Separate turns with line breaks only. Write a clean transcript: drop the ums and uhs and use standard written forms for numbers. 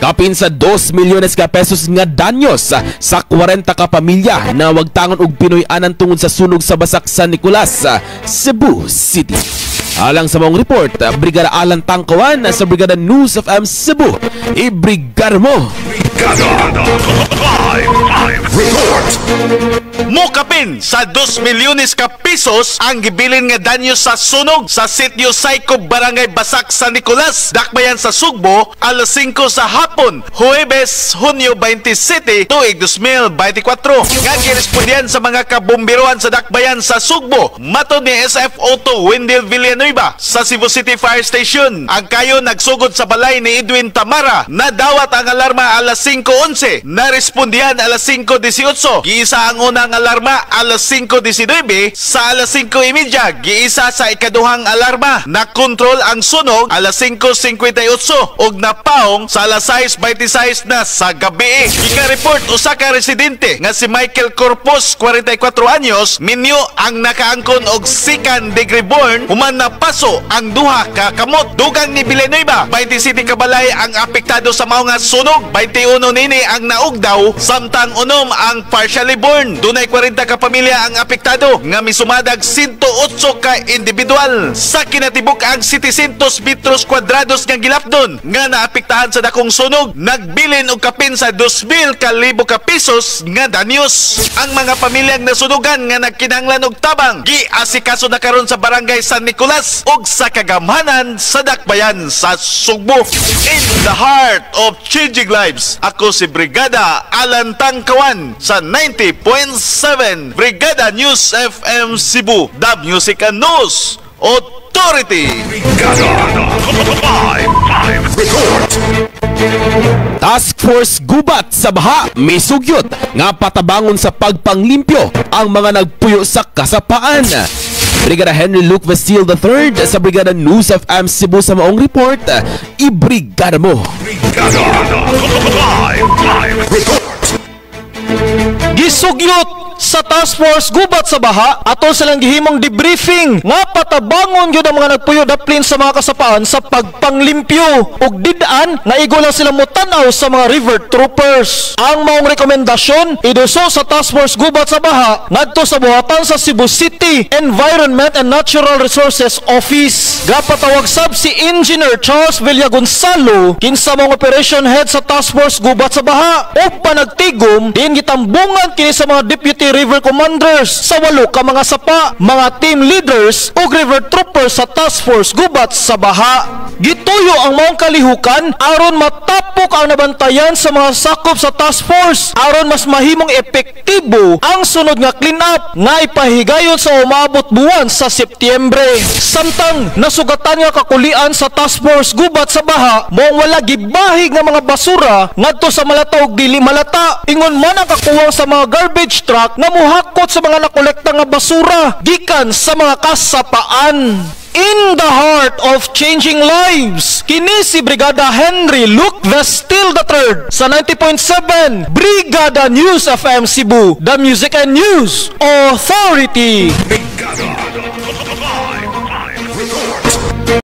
Kapin sa 2 milyones ka pesos nga danyos sa 40 ka pamilya na wagtangon og Pinoy-anan tungod sa sunog sa Basak, San Nicolas, Cebu City. Alang sa maong report, Brigada Alan Tangkawan sa Brigada News FM Cebu. Ibrigada mo!
Brigada Live Live Report.
Mukapin sa 2 milyones ka pesos ang gibilin nga danyo sa sunog sa Sitio Psycho, Barangay Basak, San Nicolas, Dakbayan sa Sugbo, alas 5 sa hapon, Huwebes, Hunyo 27, tuig 2024. Nga girespondihan sa mga kabomberohan sa Dakbayan sa Sugbo. Matod ni SFO2 Wendell Villanueva sa Cebu City Fire Station, ang kayo nagsugod sa balay ni Edwin Tamara. Nadawat ang alarma alas 5:11. Narespondihan alas 5:18. Giisa ang unang alarma alas 5:19. Sa alas 5:30, giisa sa ikaduhang alarma. Nakontrol ang sunog alas 5:58 ug napaong sa alas 6:26 na sa gabi. Gika-report usa ka residente nga si Michael Corpus, 44 anyos, minyo ang nakaangkon og second degree burn human napaso ang duha ka kamot. Dugang ni Villanueva, 27 ka balay ang apektado sa mao nga sunog. 21 nini ang naugdaw samtang 6 ang partially burn. Dunay 40 ka pamilya ang apektado nga misumadag 108 ka individual. Sa kinatibuk ang 700 metros kwadrados nga gilapdon nga naapektahan sa dakong sunog, nagbilin og kapin sa 2,000 ka libo ka pesos nga danyos. Ang mga pamilyang nasunugan nga nagkinahanglan og tabang, giasikaso na karon sa Barangay San Nicolas ug sa kagamhanan sa Dakbayan sa Sugbo. In the heart of changing lives, ako si Brigada Alan Tangkawan sa 90.7 Brigada News FM Cebu, The Music and News Authority.
Brigada Live Live Report.
Task Force Gubat sa Baha misugyot nga patabangon sa pagpanglimpyo ang mga nagpuyo sa kasapaan. Brigada Henry Luke Vestil III sa Brigada News FM Cebu sa maong report, ibrigada mo!
Brigada Live Live Report.
Gisugyot sa Task Force Gubat sa Baha ato silang gihimong debriefing nga patabangon gyud ang mga nagpuyo daplin sa mga kasapaan sa pagpanglimpyo ug didaan nga igo lang sila motan-aw sa mga river troopers. Ang maong rekomendasyon iduso sa Task Force Gubat sa Baha ngadto sa buhatan sa Cebu City Environment and Natural Resources Office. Gapatawag sab si Engineer Charles Villagonzalo, kinsa maong operation head sa Task Force Gubat sa Baha, ug panagtigom din gitambungan kini sa mga deputy river commanders sa walo ka mga sapa, mga team leaders ug river troopers sa Task Force Gubat sa Baha. Gituyo ang maong kalihukan aron matapok ang nabantayan sa mga sakop sa task force aron mas mahimong epektibo ang sunod nga clean up nga ipahigayon sa umaabot buwan sa Setyembre. Samtang nasugatan nga kakulian sa Task Force Gubat sa Baha moong wala gibahig nga mga basura ngadto sa malata ug dili malata. Ingon man ang kakuwang sa mga garbage truck nga muhakot sa mga nakolekta nga basura gikan sa mga kasapaan. In the heart of changing lives, kini si Brigada Henry Luke Vestil III sa 90.7 Brigada News FM Cebu, The Music and News Authority.
Brigada